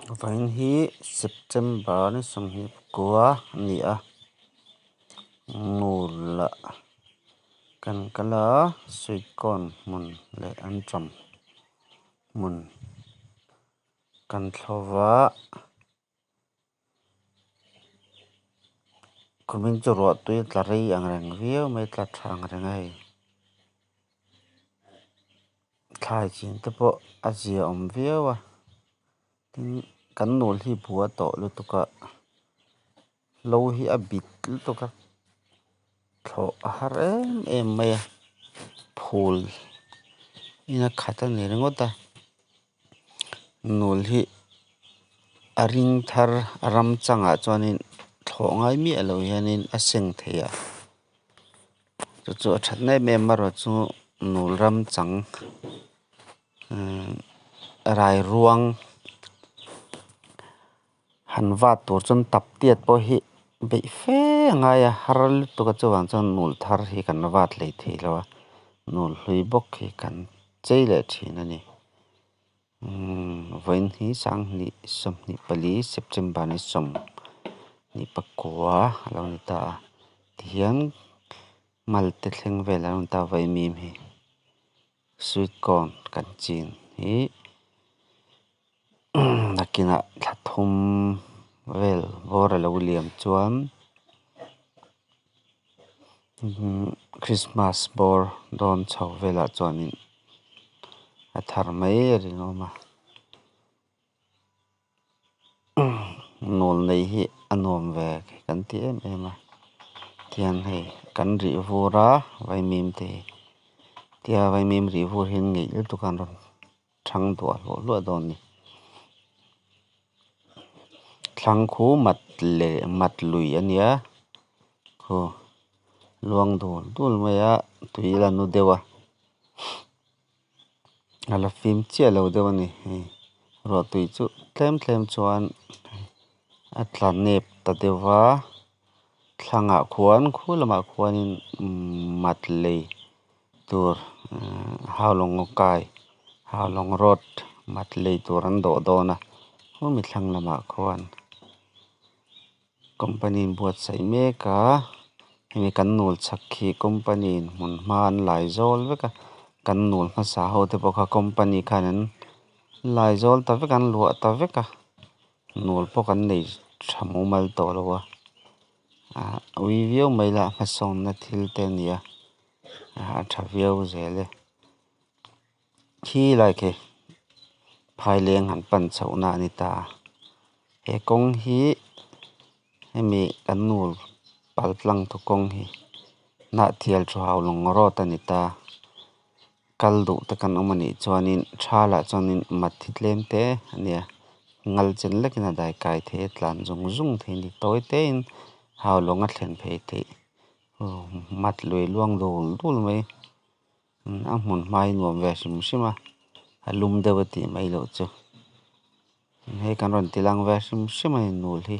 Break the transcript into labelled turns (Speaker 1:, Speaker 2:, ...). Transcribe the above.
Speaker 1: Vawiin hi September ni sawmhnih pakua a ni a nul ah kan kal a sweet corn hmun leh anṭam hmun kan thlo va kumin chu ruah tui a tla rei ang reng viau mai a tla tha ang reng a hei. Thlai chin te pawh a zia awm viau a tin kan nul hi bua tawh lutuk a hlo hi a bit lutuk a thlawh a har em em mai a phul in a khat a ni ringawt a nul hi a ring thar a ram changah chuanin thlawh ngai miah lo hianin a seng thei a. Chu chu a thatna em em erawh chu nul ram chang rai ruang han vat tur chuan tap tiat pawh hi beih fe a ngai a har lutuk a chuvang chuan nul thar hi kan vat hlei thei lo a nul hlui bawk hi kan chei leh thin a ni vawiin hi sanghnih sawmhnih pali September ni sawmhnih pakua a lo ni ta a tihian malte thleng vel a lo ni ta a vaimim hi sweet corn kan chin hi nakinah thla thum vel bawr a lo liam chuan christmas bawr dawn chho velah chuanin a thar mai a rinawm a nawl nei hi a nuam ve kan ti em em a tihian hei kan rih vur a vaimim te hi tia vaimim rih vur hi an ngeih lutuk a an rawn thang duah hluah hluah dawn a ni thlang khu mat leh mat lui a nia khu luang dul dul mai a tui la nu deuh a. A la fim chiah lo deuh a ni hei ruah tui chu tlem tlem chuan a tla nep ta deuh va thlangah khuan khu lamah khuanin mat lei tur haulawng kai haulawng road mat lei tur an dawh dawn a khumi thlang lamah khuan company in buatsaih mek a hemi kan nul chak hi company in hmun hma an lai zawl vek a kan nul hmasa ho te pawh kha company khan an lai zawl ta vek a an luah ta vek a nul pawh kan nei tha mumal tawh lo a ah ui viau mai lah hmasawnna thil te a ni a a tha viau zel e khi lai khi phaileng han pan chhoh na a ni ta a he kawng hi hemi kan nul pal tlang tu kawng hi hnahthial thu hau lawng road a ni ta kal duh te kan awm a nih chuanin tha lah chuanin mat hi tlem te a nia ngal chen lekin a dai kai thei a tlan zung zung thei a ni tawi te in hau lawng a thlen phei theih aw mat lui luang dul dul mai a hmun hma hi nuam ve hrim hrim a a lum deuh a tih mai loh chu hei kan rawn ti lang ve hrim hrim a ni nul hi.